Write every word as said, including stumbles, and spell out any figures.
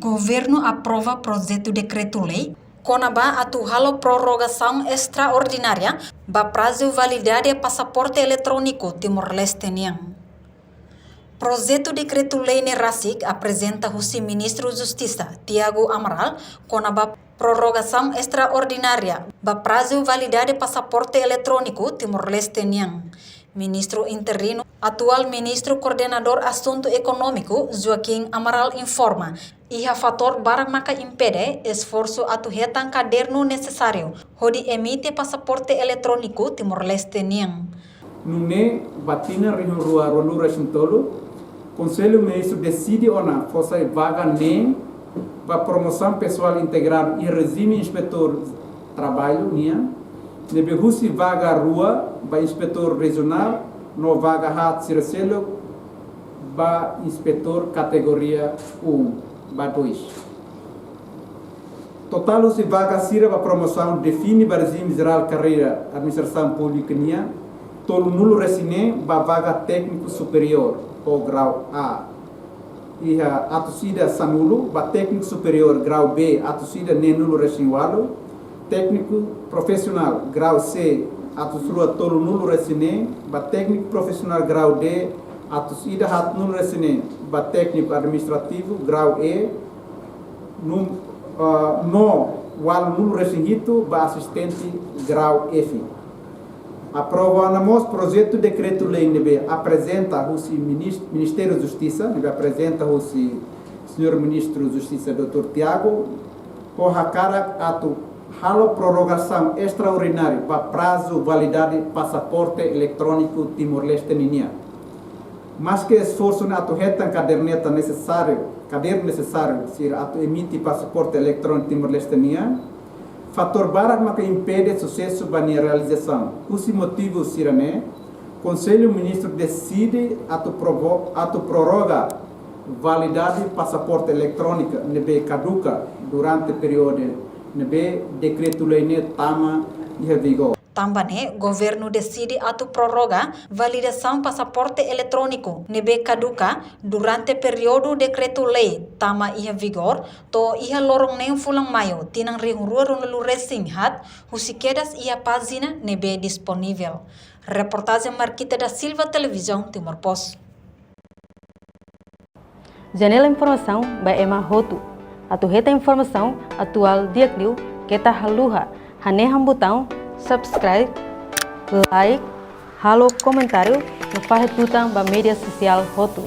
Governu aprova projetu dekretu-lei kona-ba atu halo prorrogasaun estraordinária ba prazu validade pasaporte eletróniku Timor-Leste nian. Projetu dekretu-lei ne'e rasik aprezenta husi Ministru Justisa, Tiago Amaral, kona-ba prorrogasaun estraordinária ba prazu validade pasaporte eletróniku Timor-Leste nian. Ministru interinu, atuál Ministru Koordenadór Asuntu Ekonómiku, Joaquim Amaral, informa, iha fatór barak maka impede esforsu atu hetan kadernu nesesáriu hodi emite pasaporte eletróniku Timor-Leste nian. Nune'e, ba tinan rihun rua ruanulu-resin-tolu, Konsellu Ministru deside ona fó sai vaga neen ba promosaun pesoál integradu iha rejime inspetór traballu nian, ne'ebé husi vaga rua ba inspetór rejionál no vaga haat sira seluk ba inspetór kategoria um ba dois. Totál husi vaga sira ba promosaun define ba rejime jerál karreira administrasaun públika nian, tolunulu-resin-neen ba vaga tékniku superiór ou grau A. Iha atus ida sanulu, ba tékniku superiór grau B atus ida neenulu-resin-ualu, tékniku profisionál grau C atus rua tolunulu-resin-neen, ba tékniku profisionál grau D atus ida haatnulu-resin-neen, ba tékniku administrativu grau E, num-, ah, no ualunulu-resin-hitu ba asistente grau F. Aprova ona mós projetu dekretu-lei ne'ebé aprezenta husi minis-, Ministériu Justisa, ne'ebé aprezenta husi Señór Ministru Justisa doutór Tiago, ho hakarak atu halo prorrogasaun estraordinária ba prazu validade pasaporte eletróniku Timor-Leste ninian. Maske esforsu ne'e atu hetan kaderneta nesesáriu, kadernu nesesáriu sira atu emite pasaporte eletróniku Timor-Leste nian, fatór barak maka impede susesu ba nia realizasaun. Husi motivu sira-ne'e, Konsellu Ministru deside atu provo-, atu prorroga validade pasaporte eletróniku ne'ebé kaduka durante períodu ne'ebé dekretu-lei ne'e tama iha vigór. Tanba ne'e, governu deside atu prorroga validasaun pasaporte eletróniku ne'ebé kaduka durante períodu dekretu-lei tama iha vigór, to'o iha loron neen fulan Maiu, tinan rihun rua ruanulu-resin-haat, husi kedas iha pájina ne'ebé disponivel. Reportajen Marquita da Silva, Televizaun Timor Post. Janela informasaun ba ema hotu. Atu hetan informasaun atuál di'ak liu, keta haluha hanehan butaun subscribe, like, halo komentáriu, no fahe tutan ba média sosiál hotu.